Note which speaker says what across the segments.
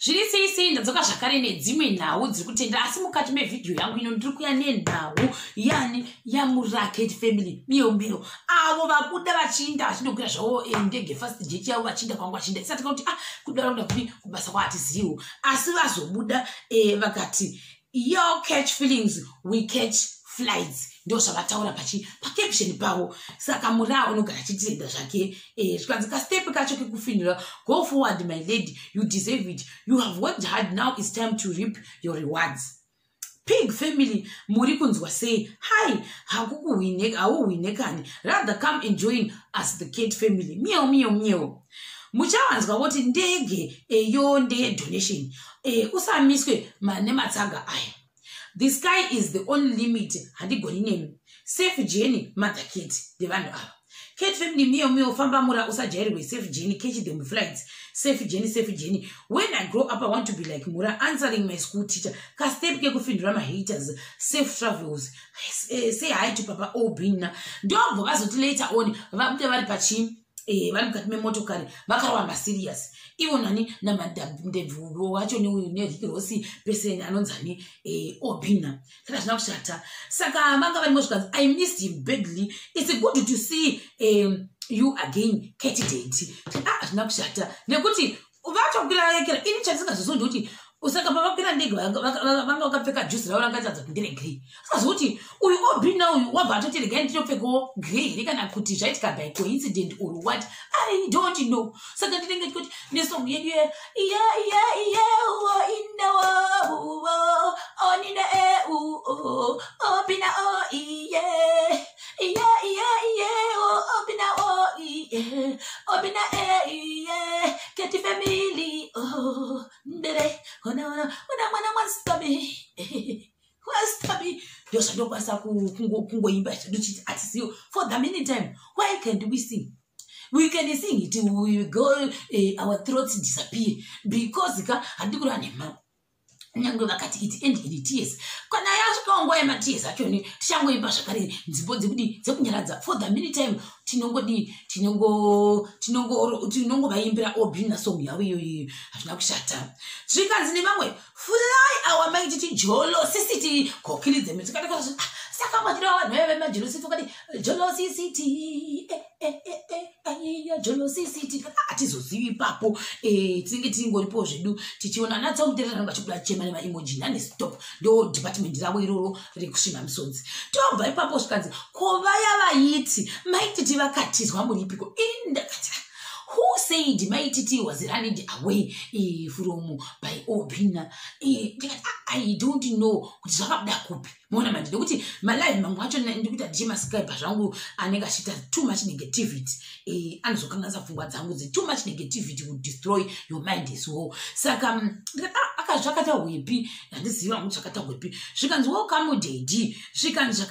Speaker 1: Zviri sei sei, ndadzoka zvakare nedzimwe nhau dziri kutenda, asi mukati mevhidhiyo yangu ino ndiri kuya nenhau yani yamuRacket Family miyo miro, avo vabuda vachiinda vachindokwira zvavo ndege, fast jet yavo, vachiinda kwangu vachiinda isati kuti kudara kuda kudi kubasa kwaatizivo, asi vazobuda vakati, "Your catch feelings, we catch flights." Ndo zvavataura pachi pacaption pavo. Saka Mura unogara achitirenda zvake. Zvikanzi kastep kacho kekufinhura, "Go forward, my lady, you deserve it. You have worked hard. Now is time to reap your rewards." Pig Family, muri kunzwa sei? Hai, hauhwinekani. Rather come and join us, the Cat Family. Miyo miyo miyo. Muchawanzwa voti ndege eyo ndeyedonation. Usamiswe nematsaga aya. The sky is the only limit. Handigoni nemi. Safe journey, Mother Cat. Ndevanhu ava, Cat Family. Miyo miyo, famba Mura, usajairirwe. Safe journey, catch them flights. Safe journey, safe journey. When I grow up, I want to be like Mura, answering my school teacher. Kastep kekufindura mahaters. Safe travels. Say hi to Papa Obina. Ndobva vazoti later on vabude vari pachii, vari mukati memotokari, vakarova maserious ivo nani namadandebvu wacho neuyu neRick Ross person anonzani Obina. Saka zvina kushata. Saka vanga varimo, zvikanzi, "I missed him badly. It's good to see you again, Cat Daddy." Ah, zvina kushata nekuti vatokwira. Ini chandisingazvizondi kuti saka pavakwira ndege vanga vakapfeka juzi ravo rangatadza kuti ndere grey. Sikazokuti uyu Obina uyu wabva atoti regai ndinopfekawo grey here, kana kuti zvaitika by coincident or what, I don't know. Saka ndinenge ndikuti nesong yedu ye ye indawo onina e u Obina o iye ye Obina o iye Obina e iye Cat Family o ndere ona ona ona mwana mwastabi wastabi. Ndo zvandokwanisa kungoimba zvedu hatisiyo. For the meantime, why can't we sing? We can sing it. We go, our throats disappear because ka handi kureva nhema. Nyange vakati it end in tears, kana yasvikawo nguva yematears achoni, tichangoimba zvakare nzimbo dzekudi dzekunyaradza. For the meantime, tinongodi tinongovaimbira Obina song yavo iyoyo. Hazvina kushata. Zvikanzi nevamwe, "Fly our mighty Jolosisiti kokiridzeme." Saka mwachireva vanhu vaya vemajelositi, vakati Jolosisiti, aiya Jolosisiti, hatizozivi ipapo. Tinenge tingoripo zvedu tichiona natsamuterera vanenge vachibuda chema nemaemoji nonstop. Ndo department ravo iroro rekusvima misodzi. Tobva ipapo, zvikanzi, ko vaya vaiti Maititi vakatizwa muripiko? Ini ndakati, who said Maititi was running away from by Obina? Ndikati, I don't know kuti zvakabuda kupi. Maona manje, nekuti malive mamwe acho ndikuti handichimaskype zvangu, anenge achiita too much negativity, anozokanganisa pfungwa dzangu. Dze too much negativity will destroy your mind as well. Saka ndikati, zvakata hwepi? Handizivi hangu zvakata hwepi. Zvikanzi, "Welcome, daddy." Zvikanzi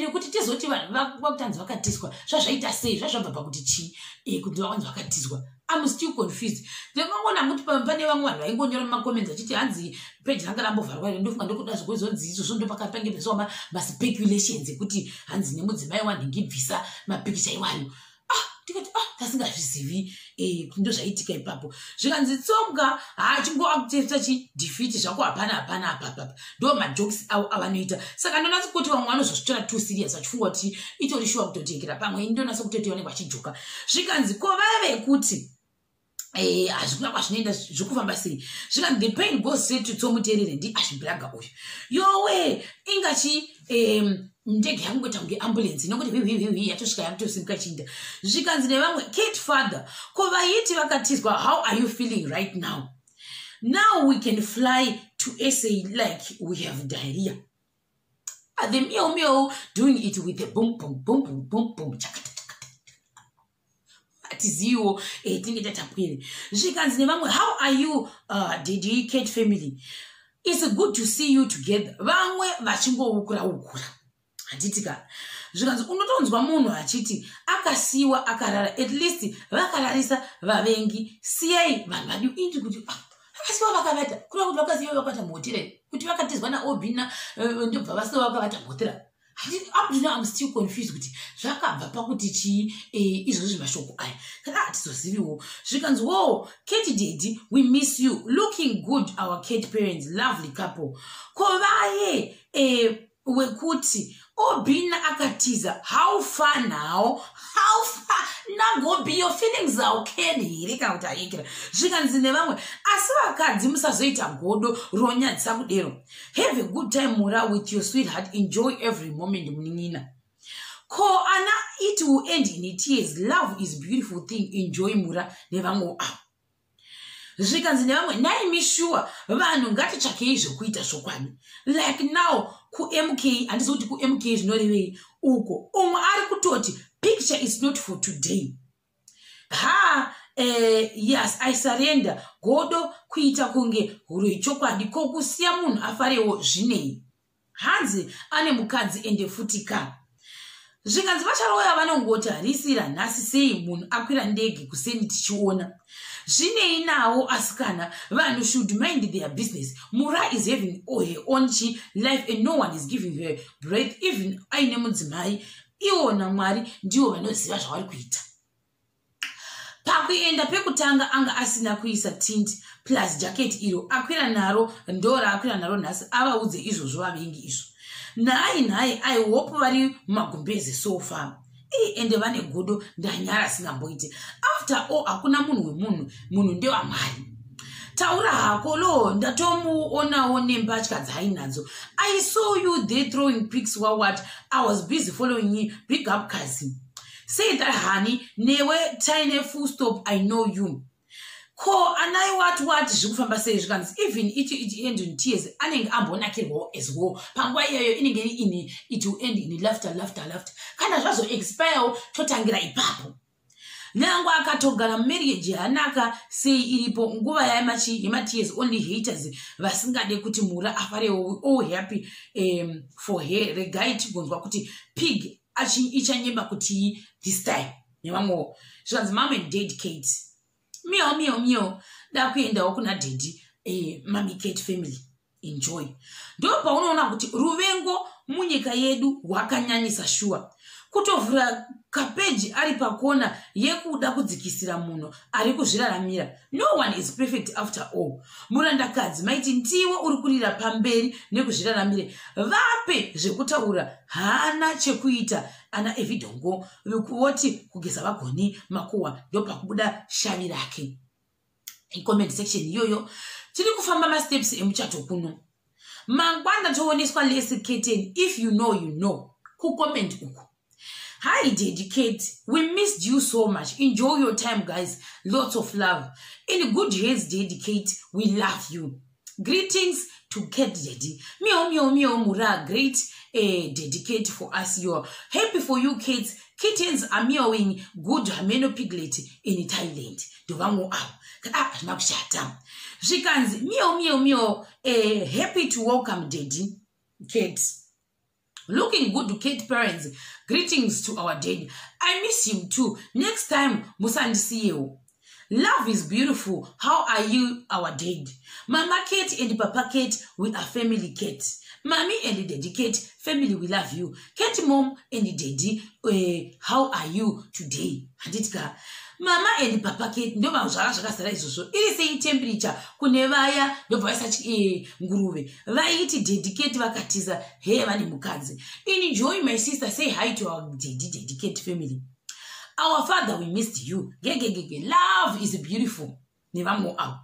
Speaker 1: nekuti tizoti vanhu vakutanzi vakatiswa, zvazvaita sei? Zvazvabva pakuti chii, kuti vakanzi vakatizwa? I'm still confused. Ndingangoona kuti pane vamwe vanhu vaingonyora mumacomments achiti hanzi peji ranga rambovharwa here. Ndofunga ndokuda zvokwezonzi izvozvo ndopakapange pesowa maspeculations ekuti hanzi nemudzimai wanhingibvisa mapikicha iwayo. Ah, ndikati, ah, tasingazvizivi kuti ndo zvaitika ipapo. Zvikanzi tsombwa haachingoaccepta chidefeat zvako. Hapana, hapana apapapa. Ndo majokes avo avanoita. Saka ndonatsa kuti vamwe vanozozvitora too serious, vachifunga kuti itori shuwa kutotekera pamwe. Ndonatsa kutoti vanenge vachijoka. Zvikanzi, ko vaya vekuti hazvikuna kwazvinoenda, zviri kufamba sei? Zvikanzi, "The pain goes straight to Tsomuterere." Ndi azvibhuraga uyu. Yowe, ingachi ndege yakungoita kunge ambulance inokuti hwihwihwi, yatosvika, yakutosimuka chiinda. Zvikanzi nevamwe, "Kate father, ko vaiti vakatizwa, how are you feeling right now? Now we can fly to SA like we have diarrhea." The meow meow doing it with the boom boom boom boom boom boom, chakata. Hatiziviwo, tinenge tatapwere. Zvikanzi nevamwe, "How are you, Daddy Cat Family? It's good to see you together." Vamwe vachingoukura ukura, handiti ka? Zvikanzi unotonzwa munhu achiti akasiyiwa akarara. At least vakararisa vavengi. Siyai vanhu vadi indi kuti vakasiyiwa vakavata, kureva kuti vakasiyiwa vakavata muhotera, kuti vakatizwa naObina, ndobva vasiyiwa vakavata muhotera. Up to now I'm still confused kuti zvakabva pakuti chii izvozvi mashoko aya kana hatizoziviwo. Zvikanzi, "Wo Kate daddy, we miss you. Looking good, our Kate parents, lovely couple." Ko vaye wekuti Obina akatiza, how far now? How far nagobi? Your feelings are okay here kana kuti ayekera? Zvikanzi nevamwe, asi vakadzi musazoita godo ronyadzisa kudero. Have a good time, Mura, with your sweetheart. Enjoy every moment, munin'ina. Ko ana, it will end in tears. Love is beautiful thing. Enjoy, Mura, nevamwe avo. Zvikanzi nevamwe, naimi shuwa vanhu ngatitsvakei zvekuita zvokwadi. Like now kuMK, handisi kuti kuMK zvinorevei uko. Umwe ari kutoti picture is not for today. Ha, yes, I surrender. Godo kuita kunge huro yechokwadi. Ko kusiya munhu afarewo zvinei? Hanzi ane mukadzi ende futi ka. Zvikanzi vacharoya vanongoti harisira nhasi sei munhu akwira ndege kuseni tichiona zvinei nawo. Asikana, vanhu should mind their business. Mura is having her own chi life and no one is giving her breath. Even aine mudzimai, iwo naMwari ndivo vanoziva zvavari kuita. Pakuenda pekutanga anga asina kuisa tint plus jacket iro akwira naro ndo raakwira naro nhasi. Avaudze izvozvo vavengi izvo. Nhai nhai, I hope vari mumagumbezi so far. Ii, ende vane godo, ndanyara singamboite. After all, hakuna munhu wemunhu, munhu ndewamwari. Taura hako lo, ndatomuonawo nembatya dzaainadzo. I saw you there throwing pics wawhat. I was busy following you. Big up, cousin. Say that, honey. Newe taine full stop. I know you. Ko anai what what, zviri kufamba sei? Zvikanzi even it end in tears, anenge ambonakirwawo as well panguva iyoyo inenge iri ini. It will end in laughter, laughter, laughter. Kana zvazoexpirewo, totangira ipapo. Nyange akatogara mumarriage yanaka sei, iripo nguva yematears. Only haters vasingade kuti Mura afarewo. All happy for her. Regai tigonzwa kuti pig ichanyemba kuti this time nevamwewo. Zvikanzi, "Mom and Dad Kate, miau miau miau, da kuendawo kuna daddy." Mami Kate family, enjoy. Ndo paunoona kuti ruvengo munyika yedu rwakanyanyisa shuwa. Kutovhura kapeji ari pakona yekuda kudzikisira munhu ari kuzviraramira. No one is perfect after all. Murandakadzi maiti ndiwe uri kurira pamberi nekuzviraramire. Vape zvekutaura, haana chekuita. Ana evidhongo voti kugeza vagoni makuhwa, ndopakubuda shavi rake. Comment section iyoyo, tiri kufamba masteps emuchato kuno. Mangwana tooneswa lace curtain. If you know, you know. Kucomment uku, "Hi Daddy Kate, we missed you so much. Enjoy your time, guys. Lots of love. In good hands, Daddy Kate. We love you. Greetings to Kate daddy. Meow meow meow. Mura, great Daddy Kate for us. You're happy for you, Kate. Kittens are meowing good. Hameno piglet in Thailand." Ndovamwe avo. Ah, hazvina kushata. Zvikanzi, "Meow meow meow. Happy to welcome Daddy Kate. Looking good, Kate parents. Greetings to our dad. I miss him too. Next time musandisiyewo. Love is beautiful. How are you, our dad? Mama Kate and Papa Kate, we are family. Kate Mommy and Daddy Kate family, we love you. Kate mom and daddy, how are you today?" Handiti ka Mama and Papa Kate ndo zvaka zvakazara izvozvo. Iri sei temperature kune vaya? Ndobva vaisa nguruve. Vaiti Daddy Kate vakatiza he vane mukadzi. Enjoy, my sister. Say hi to our daddy. Daddy Kate family, our father, we missed you. Gegegege. Love is beautiful, nevamwe avo.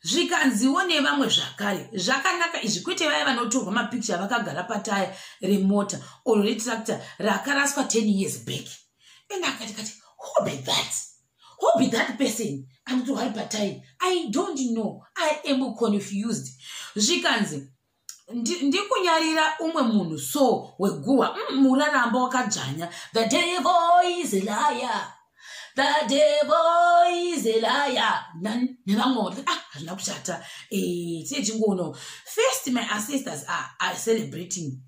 Speaker 1: Zvikanziwo nevamwe zvakare, zvakanaka izvi, kwete vaya vanotorwa mapicture vakagara pataya remota oro retractor rakaraswa 10 years back. And akati kati, who be that? Who be that person anotorwa ari pataya? I don't know, I am confused. Zvikanzi, ndikunyarira umwe munhu so weguhwa. Muraramba wakadzvanya. The devil is a liar, the devil is a liar. Nevamwe. Ah, hazvina kushata. Tine chingono. First, my ancestors are celebrating.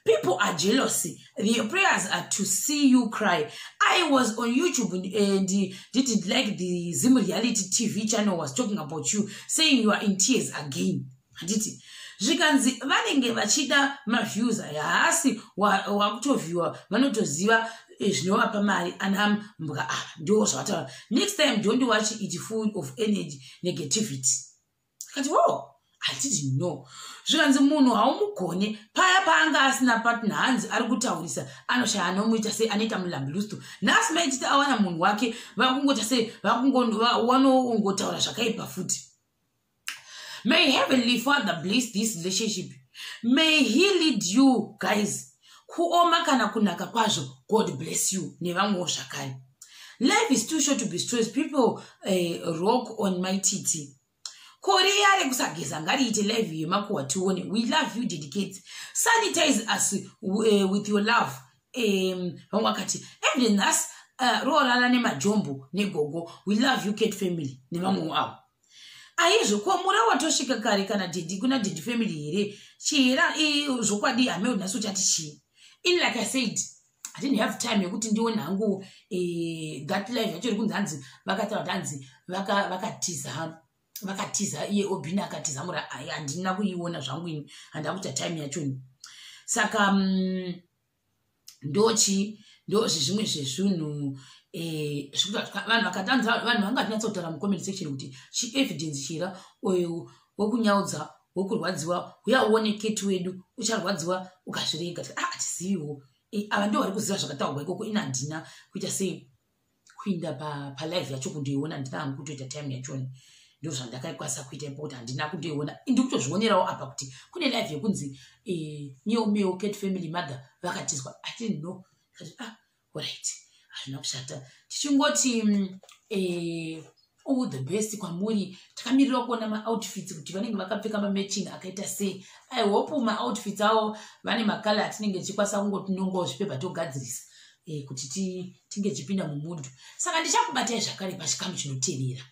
Speaker 1: People are jealous. Their prayers are to see you cry. I was on YouTube and didn't like the Zim Reality TV channel was talking about you, saying you are in tears again. Handiti zvikanzi vanenge vachida maviews aya, haasi wakutovhiwa, vanotoziva zvinovapa mari ana mbwa ava. Ndo zvavataura. Next time don't watch it, full of energy negativity. Kati o oh, hatiti no. Zvikanzi munhu haumugone paya paanga asina partner, hanzi ari kutaurisa, anoshaya anomuita sei, anoita mulambilusto. Nhasi maititi awana munhu wake, vakungota sei, vanongotaura zvakaipa futi. May Heavenly Father bless this relationship. May He lead you guys. Kuoma kana kunaka kwazvo, God bless you. Nevamwewo zvakare. Life is too short to be stressed. People rock on Mai Titi. Korea rekusageza ngariite live yemakuhwa tione. We love you, dedicate. Sanitize us with your love. Vamwe vakati evident nhasi roorana nemajombo negogo. We love you, Cat family, nevamwewo avo. Aizvo ko mura watosvika kare kana daddy kuna daddy family here? Chihera zvokwadi hameo nhasi uchati chii. In like I said, I didn't have time yekuti ndione hangu that live yacho iri kunzi hanzi vakataura kuti hanzi vakatiza, vakatiza iye Obina akatiza mura. Handina kuiona zvangu ini, handina kuita time yachoni. Saka ndochi ndozvizvimwe zvezvinhu vanhu vakatanza, vanhu vangatinyatsotaura mucomment section kuti chievidence chira uyu wokunyaudza, wokurwadziwa, uya uone Keti wedu ucharwadziwa ukazvirega. Ah, hatiziviwo, ava ndo vari kuziva zvakataurwa ikoko. Ina handina kuita sei kuinda palive yacho kundoiona, handina hangu kutoita time yachoni. Ndo zvandakakwanisa kuita ipo kuti handina kundoiona. Ndikutozvionerawo apa kuti kune live yekunzi Neo Cat family mother vakatizwa. I didn't know. Ah, alright, hazvina kushata. Tichingoti all the best kwamuri. Takamirira kuona maoutfits kuti vanenge vakapfeka mamatching akaita sei. I hope maoutfits avo vane makala atinenge tichikwanisa kungotinongawo zvipepa togadzirisa kuti tinge tichipinda mumundu. Saka ndichakubatai zvakare pachikamu chinotevera.